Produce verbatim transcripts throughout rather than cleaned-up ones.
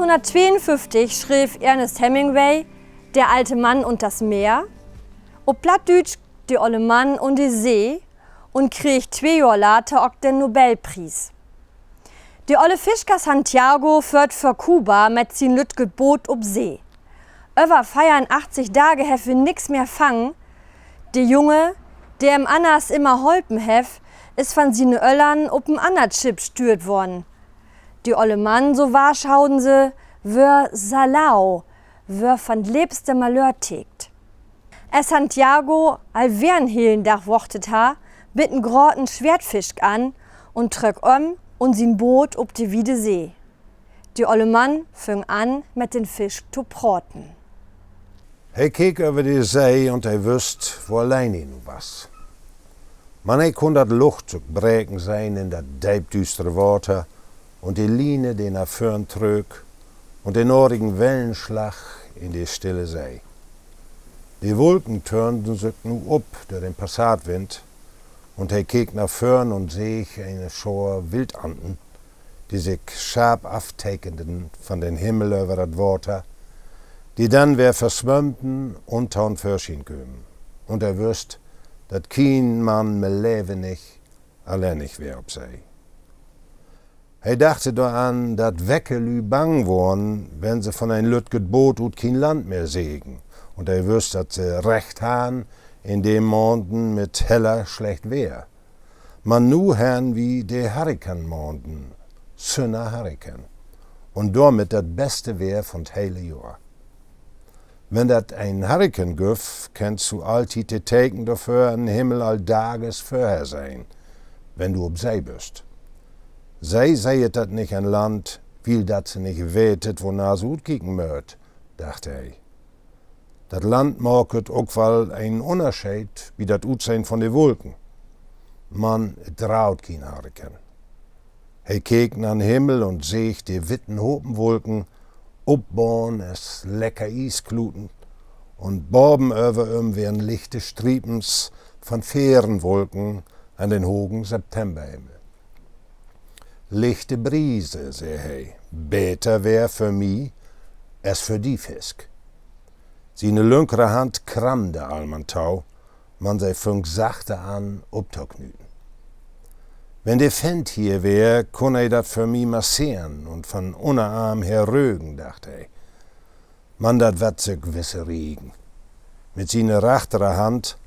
Achtzehnhundertzweiundfünfzig schreev Ernest Hemingway Der alte Mann und das Meer, op Plattdüütsch De olle Mann un de See, un kreeg twee Johr later ok den Nobelpries. De olle Fisker Santiago föhrt vör Kuba mit sien lüttjet Boot op See. Över veerunachtzig Dage hefft he nix mehr fangen. De Junge, de em anners immer holpen hefft, is van siene Öllern op en anner Schipp stüürt worrn. De olle Mann, so waarschauden se, wöör salao, wöör van 't leepste Malöör teekt. As Santiago al weer en helen Dag wochtet harr, bitt en groten Sweertfisk an un tröck em un sien Boot op de wiede See. De olle Mann füng an, mit den Fisk to proten. He keek över de See un he wüss, wo alleen he nu was. Man he kunn dat Lucht sük breken sehn in dat deepdüüstere Water un de Liene, de na vörn tröök, un den norigen Wellenslag in de stille See. De Wulken törnden sük nu op dör den Passatwind, un he keek na vörn un seeg ene Schoor Wildanten, de sik scharp aftekenden van den Himmel över dat Water, de denn weer verswömmden un to'n Vörschien kömen. Un he wüss, dat kien Mann mehr levennig alleenig weer op See. He dachte doran, dat wecke Lüüd bang worrn, wenn se von en lüttjet Boot ut kien Land mehr segen, un he wüss, dat se recht harrn in de Maanden mit heller slecht Weer. Man nu harrn wi de Hurrikanmaanden, sünner Hurrikan, un dormit dat beste Weer von 't hele Johr. Wenn dat en Hurrikan güfft, kannst du alltied de Teken dorför an'n Himmel al Dages vörher sehn, wenn du op See büst. Se sehet dat nich an Land, wiel dat se nich wetet, wona se utkieken mööt, dacht he. Dat Land maket ok wall en Ünnerscheed bi dat Utsehn von de Wulken. Man et draut kien Hurrikan. He keek na'n Himmel un seeg de witten Hopenwulken, opbahn as lecker Ieskluten, un baven över em weren lichte Striepens van Verenwulken an den hogen Septemberhimmel. Lichte Brise, see he, beter Weer för mi as för di, Fisk. Siene lünkere Hand krammde al man to, man se füng sachte an optoknüten. Wenn de Vent hier weer, kunn he dat för mi masseren un van Ünnerarm her rögen, dacht he. Man dat ward sük wisse riegen. Mit siene rechtere Hand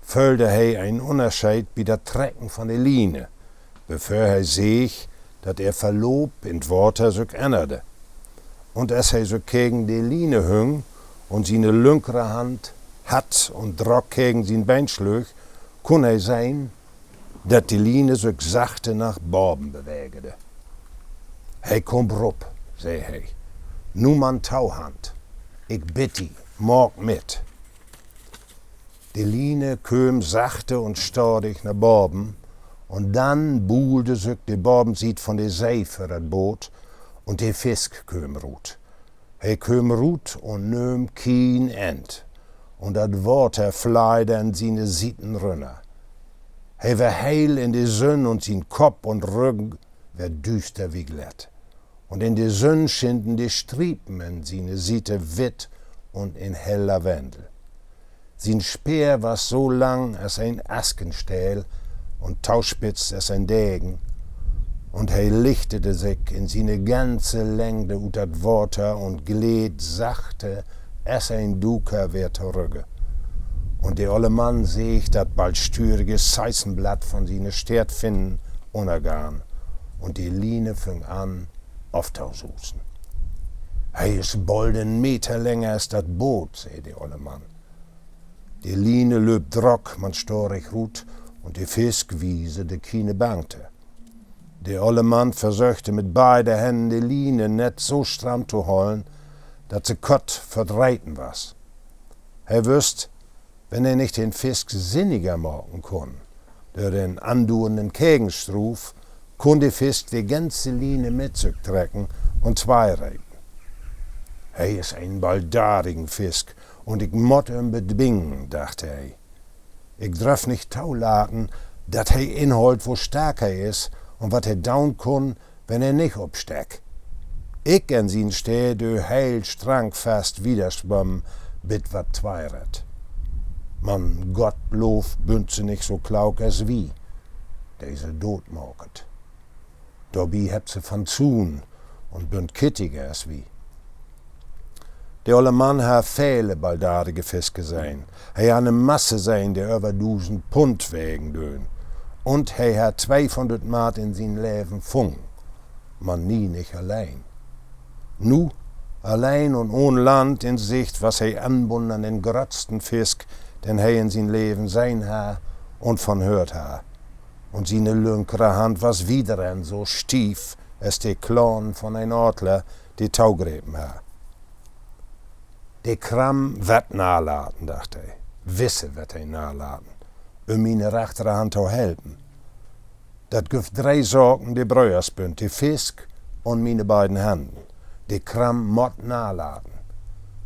föhlde he en Ünnerscheed bi dat Trecken von de Liene, bevör he seeg, dat ehr Verloop in 't Water sük ännerde. Un as he sük kegen de Liene hüng un siene lünkere Hand hatt un drock kegen sien Been slöög, kunn he sehn, dat de Liene sük sachte na baven bewegde. He kummt rup, see he. Nu man to, Hand. Ik bidd di, maak mit. De Liene kööm sachte un stadig na baven, un dann buulde sük de Bavensiet von de See vör dat Boot, un de Fisk kööm rut. He kööm rut un nööm kien Enn, un dat Water fleide an siene Sieten rünner. He weer heel in de Sünn un sien Kopp un Rügg weer düüster wie Glett. Un in de Sünn schienden de Striepen an siene Siete witt un in hell Lavendel. Sien Speer was so lang as en Askensteel un tospitzt as en Degen, un he lichtede sik in siene ganze Längde ut dat Water un gleed sachte as en Duker weer torügge. Un de olle Mann seeg dat baldstürige Seisenblatt von siene Steertfinnen ünnergahn, un de Liene füng an, oftosusen. He is bold en Meter länger as dat Boot, see de olle Mann. De Liene lööp drock, man stadig rut, un de Fisk wiesde kiene Bangte. De olle Mann versöchte mit beide Hännen de Liene nett so stramm to hollen, dat se kott vör 't Reten was. He wüss, wenn he nich den Fisk sinniger maken kunn dör den anduernden Kegenstruuv, kunn de Fisk de ganze Liene mit sük trecken un twei reten. He is en baldadigen Fisk, un ik mott em bedwingen, dacht he. Ik dröff nich tolaten, dat he inhaalt, wo stark he is un wat he doon kunn, wenn he nich opsteckt. Ik in sien Steed dö heel strankfast wiederswemmen, bit wat twei rett. Man Gott Loff bünt se nich so klauk as wi, de se dootmaket. Dorbi hebbt se Fatsoen un bünt kittiger as wi. De olle Mann harr vele baldarige Fisk sehn. He harr 'ne Masse sehn, de över dusend Pund wegen döön. Un he harr tweehundert Mal in sien Leven fungen. Man nie nich alleen. Nu, alleen un ahn Land in Sicht, was he anbunnen an den gröttsten Fisk, den he in sien Leven sehn harr un von höört harr. Un siene lünkere Hand was wiederhen so stief as de Klauen von en Adler, de togrepen harr. De Kramm wett nalaten, dacht he. Wisse wett he nalaten, üm miene rechtere Hand to helpen. Dat gifft dree Saken, de Bröers bünt: de Fisk un miene beiden Hannen. De Kramm mott nalaten.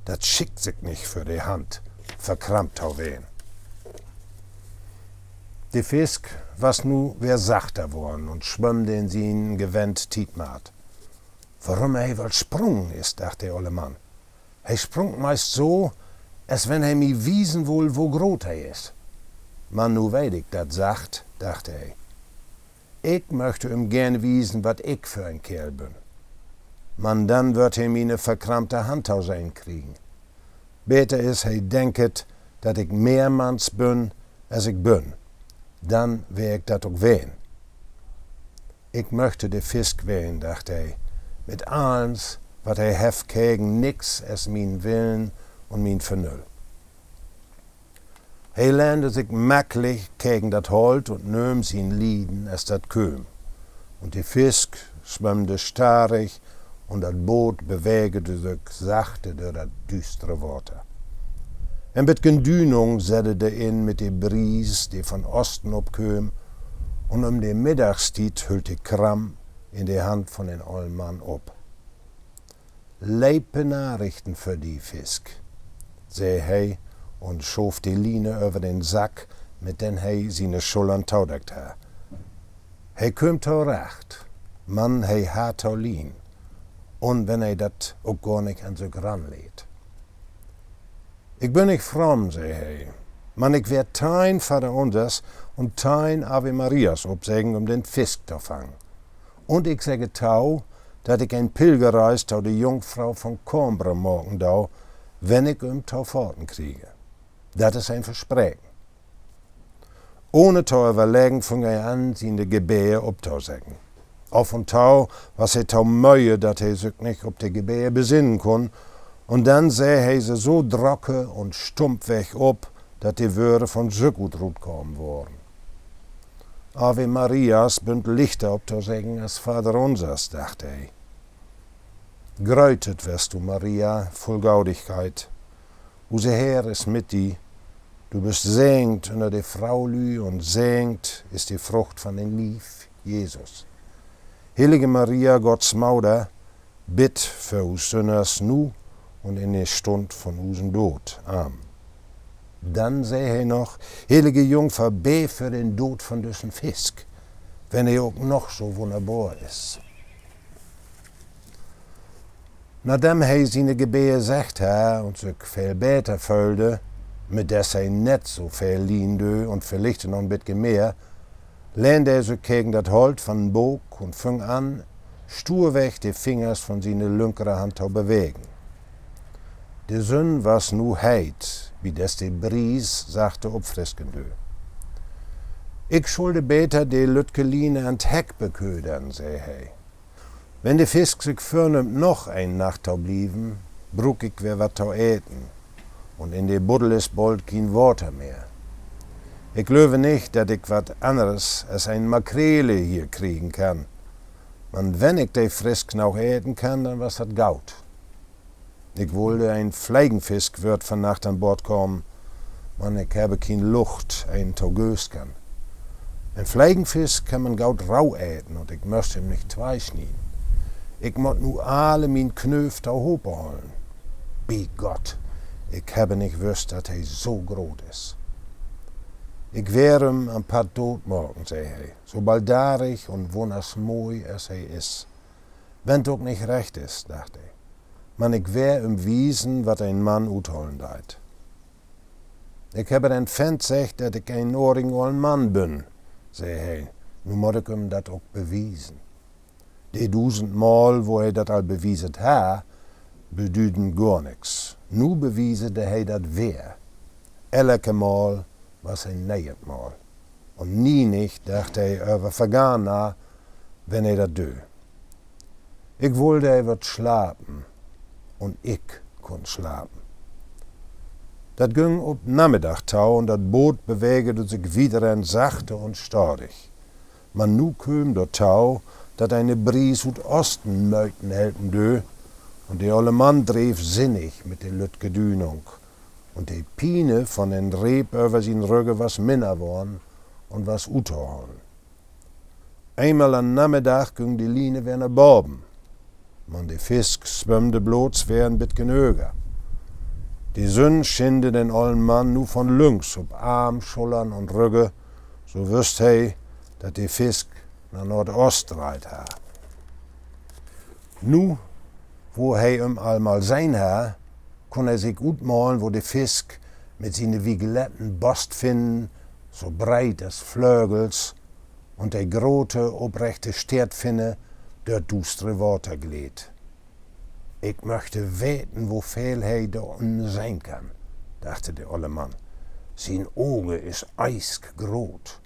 Dat schickt sik nich för de Hand, verkrampt to ween. De Fisk was nu weer sachter worrn un swömmde in sien gewennt Tietmaat. Worüm he woll sprungen is, dacht de olle Mann. He sprung meist so, as wenn he mi wiesen wull, wo groot he is. Man nu weet ik dat, sacht dacht he. Ik möchte üm geern wiesen, wat ik för en Keerl bün. Man dann wörd he miene verkrampte Hand to sehn kriegen. Beter is, he denket, dat ik mehr Manns bün, as ik bün. Dann weer ik dat ok ween. Ik möchte de Fisk ween, dacht he, mit allens, wat he hefft, kegen nix as mien Willen un mien Vernüll. He lehnde sik macklich kegen dat Holt un nöhm sien Lieden, as dat kööm. Un de Fisk swömmde starig un dat Boot bewegde sik sachte dör dat düüstere Water. En beten Dünung settde in mit de Bries, de von Osten opkööm, un üm de Middagstiet höllt de Kramm in de Hand von den ollen Mann op. Lepe Narichten för di, Fisk, sä he un schoof de Liene över den Sack, mit den he siene Schullern todeckt harr. He kööm torecht, man he harr to lieden, un wenn he dat ok gor nich an sük ranleet. Ik bün nich fromm, sä he, man ik weer teihn Vaderunsers un teihn Ave Marias opseggen, üm den Fisk to fangen. Un ik segge to, dat ik en Pilgerreis to de Jungfrau von Coimbre maken do, wenn ik üm to faten kriege. Dat is en Verspreken. Ohne to överleggen füng he an, siene Gebeden optoseggen. Of un to was he to mööd, dat he sük nich op de Gebeden besinnen kunn, un denn sä he se so drocke un stumpweg op, dat de Wöör von sük ut rutkamen woren. Ave Marias bünt lichter optoseggen as Vaderunsers, dacht he. Grötet west du, Maria, vull Godigkeit. Use Heer is mit di. Du büst segent ünner de Froolü un segent is de Frucht von dien Lief, Jesus. Hillige Maria, Gotts Moder, bidd för us Sünners nu un in de Stund von usen Dood. Amen. Denn sä he noch: Hillige Jungfer, bee för den Dood von düssen Fisk, wenn he ok noch so wunnerbor is. Nadem he siene Gebeden seggt harr un sük veel beter föhlde, mitdes he nett so veel lieden dö un villicht noch en beten mehr, lehnde he sük gegen dat Holt von en Book un füng an, stuurweg de Fingers von siene lünkere Hand to bewegen. De Sünn was nu heet, bides de Bries sachte opfrisken dö. Ik schull beter de lüttke Liene an't Heck beködern, sä he. Wenn de Fisk sük vörnimmt, noch een Nacht to blieven, bruuk ik weer wat to eten, un in de Buddel is bold kien Water mehr. Ik glööve nich, dat ik wat anners as en Makrele hier kriegen kann. Man wenn ik de frisk noog eten kann, denn was dat goot. Ik wull, en Flegenfisk wöör vannacht an Boord kamen, man ik hebbe kien Lucht, een to gööskern. En Flegenfisk kann man goot roh eten un ik möss em nich twei snieden. Ik mutt nu alle mien Knööv tohope hollen. Bi Gott, ik hebbe nich wüsst, dat he so groot is. Ik weer em apatt doot maken, sä he, so baldadig un wunnersmoi as he is. Wenn 't ok nich recht is, dacht he, man ik weer em wiesen, wat en Mann uthollen deit. Ik hebb den Fent seggt, dat ik en origen ollen Mann bün, see he. Nu mutt ik em dat ok bewiesen. De dusend Mal, wo he dat al bewieset harr, bedüden gor nix. Nu bewiesde he dat weer. Elke Mal was en nee'et Mal. Un nie nich dacht he över Vergahn na, wenn he dat dö. Ik wull, he wöör slapen, un ik kunn slapen. Dat güng op Namiddag to un dat Boot bewegde sik wiederhen sachte un stadig. Man nu kööm dorto, dat ene Bries ut Osten möten helpen dö, un de olle Mann dreev sinnig mit de lüttke Dünung, un de Piene von den Reep över sien Rügge was minner worrn un was uttohollen. Eenmal an Namiddag güng de Liene weer na baven, man de Fisk swömmde blots weer en bitken höger. De Sünn schiende den ollen Mann nu von lünks op Arm, Schullern un Rügge, so wüss he, dat de Fisk na Noordost dreiht harr. Nu, wo he em al mal sehn harr, kunn he sik utmalen, wo de Fisk mit siene vigeletten Bostfinnen, so breet as Flögels, un de grote oprechte Steertfinne dör't duustre Water gleed. Ik möchte weten, wo veel he dor ünnen sehn kann, dachte de olle Mann. Sien Oge is eesk groot.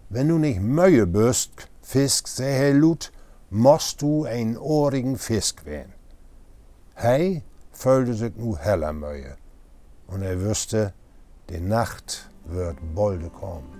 Wenn du nich möe büst, Fisk, see he luut, musst du en origen Fisk ween. He föhlde sik nu heller möe, un he wüsste, de Nacht wöör bolde kamen.